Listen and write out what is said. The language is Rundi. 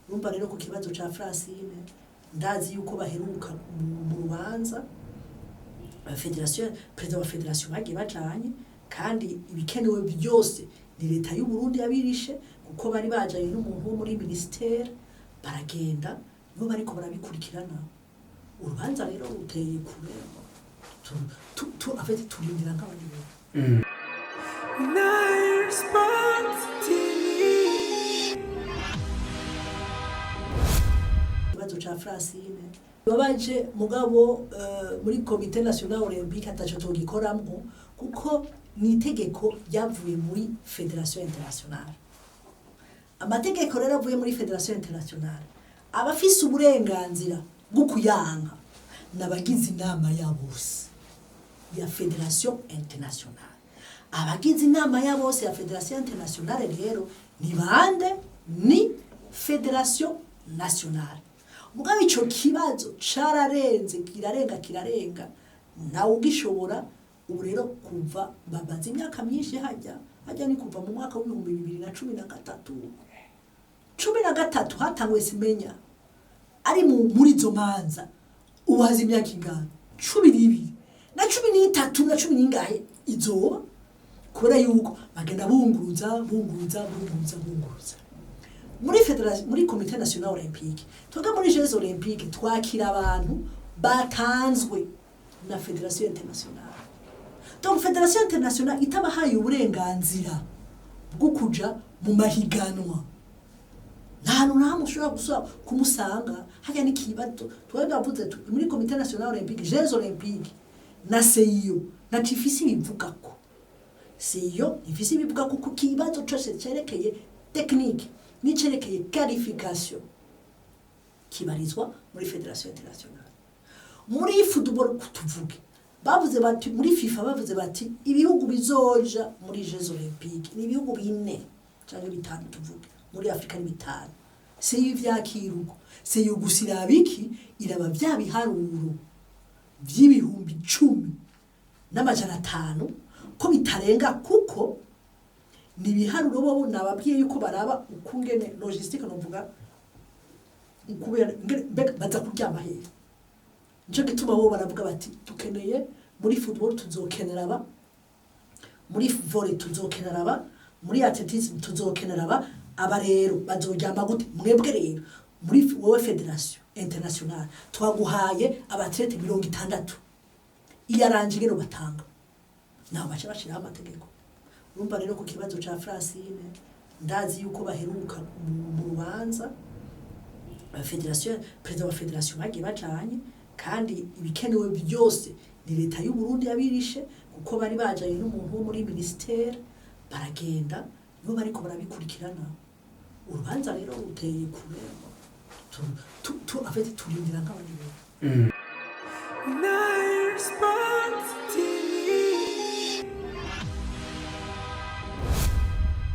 Urumva rero, ku kibazo ca Francine, ndazi yuko baheruka mu rubanza fédération, président wa fédération bagiye bajanye, kandi ibikenewe byose ni leta y'u Burundi yabirishe, kuko bari bajanye n'umuntu wo muri ministère, baragenda, nibo bariko barabikurikirana. Urubanza rero ruteye kure, en fait turindira nk'abandi bantu. Nine Sports TV. Ikibazo ca Francine babaje, mugabo muri Comité National Olympique ataco togikoramwo, kuko ni itegeko ryavuye muri Fédération Internationale. Amategeko rero avuye muri Fédération Internationale, abafise uburenganzira bwo kuyanka n'abagize inama ya bose ya Fédération Internationale. Abagize inama ya bose ya Fédération Internationale rero ni bande? Ni Fédération Nationale. Mugabo ico kibazo cararenze, kirarenga, kirarenga, nawe ugishobora. Ubu rero kuva bamaze imyaka myinshi hajya hajya, ni kuva mu mwaka w'2013, 13 hatanguye Semenya ari muri izo manza. Ubu hazi imyaka ingana 12 na 13 na cumi n'ingahe izoba, kubera yuko bagenda bunguruza, bunguruza, bunguruza, bunguruza muri fédération, muri Comité National Olympique. Twebwe muri Jeux Olympiques twakira abantu batanzwe na Fédération Internationale. Donc Fédération Internationale itabahaye uburenganzira bwo kuja mu mahiganwa, nta hantu na hamwe ushobora gusubira kumusanga hajya. N'ikibazo twari twavuze muri Comité National Olympique, Jeux Olympiques na CIO ntaco ifise ibivugako. CIO ifise ibivugako ku kibazo cose cerekeye technique n'icerekeye qualification, kibarizwa muri Fédération Internationale. Muri football tuvuge, bavuze bati, muri FIFA bavuze bati ibihugu bizoja muri Jeux Olympiques ni ibihugu bine canke bitanu, tuvuge muri Afrika ni bitanu. Si ivyakira uko, si gusa iraba iki, iraba vya biharuro vy'ibihumbi 10,500 ko bitarenga, kuko ni ibiharuro bo nababwiye yuko baraba ukungene logistique, novuga ukubera mbega baza kuryama hehe. Nico gituma bo baravuga bati dukeneye muri football tuzokenera aba, muri volley tuzokenera aba, muri athlétisme tuzokenera aba. Aba rero bazoryama gute? Mwebwe rero muri wowe Fédération Internationale twaguhaye aba athlètes 60, iyaranje ingene batanga, naho baca bashiraho amategeko. Urumva rero, ku kibazo ca Francine, ndazi yuko baheruka mu rubanza fédération, président wa fédération bagiye bajanye, kandi ibikenewe byose ni leta y'u Burundi yabirishe, kuko bari bajanye n'umuntu wo muri ministère, baragenda, nibo bariko barabikurikirana. Urubanza rero ruteye kure, en fait turindira nk'abandi bantu.